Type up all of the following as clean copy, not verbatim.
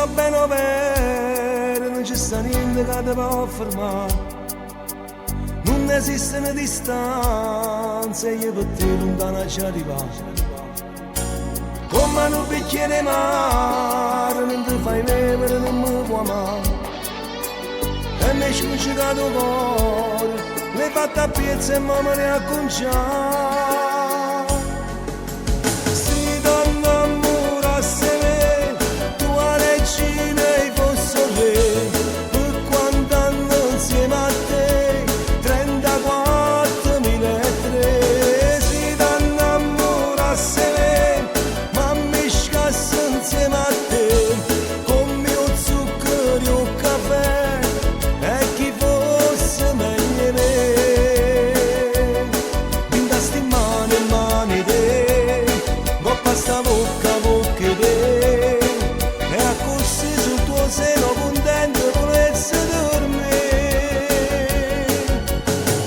vuò bene overo, nun ce sta niente ca te po' fermà. Nun esistono distanze, io pe te luntano aggia arrivà. Comme a nu bicchiere 'e mare, nun te fai vevere, nun me può amà. E m'hê scuncicato 'o core, l'hê fatto a piezze e mo me l'hê accuncià. Si t'annammurasse 'e me, tu 'a regina e i' fosse 'o re, pe quant'anne 'nzieme a te, trentaquattomila e tre. Si t'annammurasse 'e me, m'ammiscasse 'nzieme a te, comme 'o zucchero e 'o cafè, e chi fosse meglio 'e me. Dint' a sti mmane, mmane 'e te, 'ncopp' a sta vocca, vocca 'e te, e accussì sott' 'o seno cuntento vulesse durmì.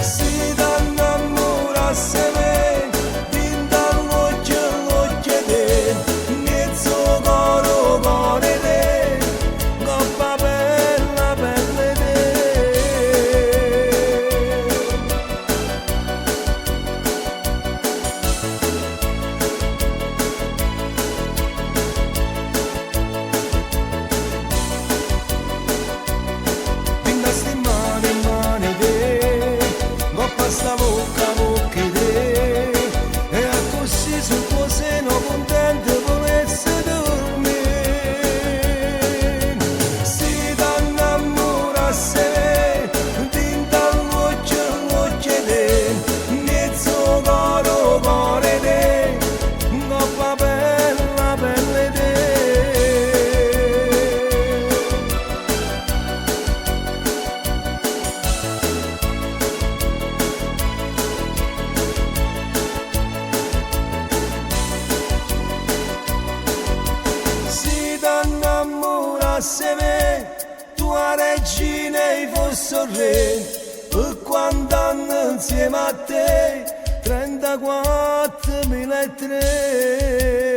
Si t'annammurasse 'e me, dint' a ll'uocchie, ll'uocchie 'e te, 'mmiez' 'o core, 'o core 'e te, 'ncopp' 'a pelle, 'a pelle 'e te. Dint' a sti mmane, mmane 'e te, 'ncopp' a sta vocca, vocca 'e te, e accussì sott' 'o seno cuntento vulesse durmì. Si t'annammurasse 'e me, dint' a ll'uocchie, ll'uocchie 'e te, 'mmiez' 'o core, 'o core 'e te, 'ncopp' 'a pelle, 'a pelle 'e te. Si t'annammurasse 'e me, tu 'a regina e i' fosse 'o re, pe quant'anne 'nzieme a te, trentaquattomila e tre.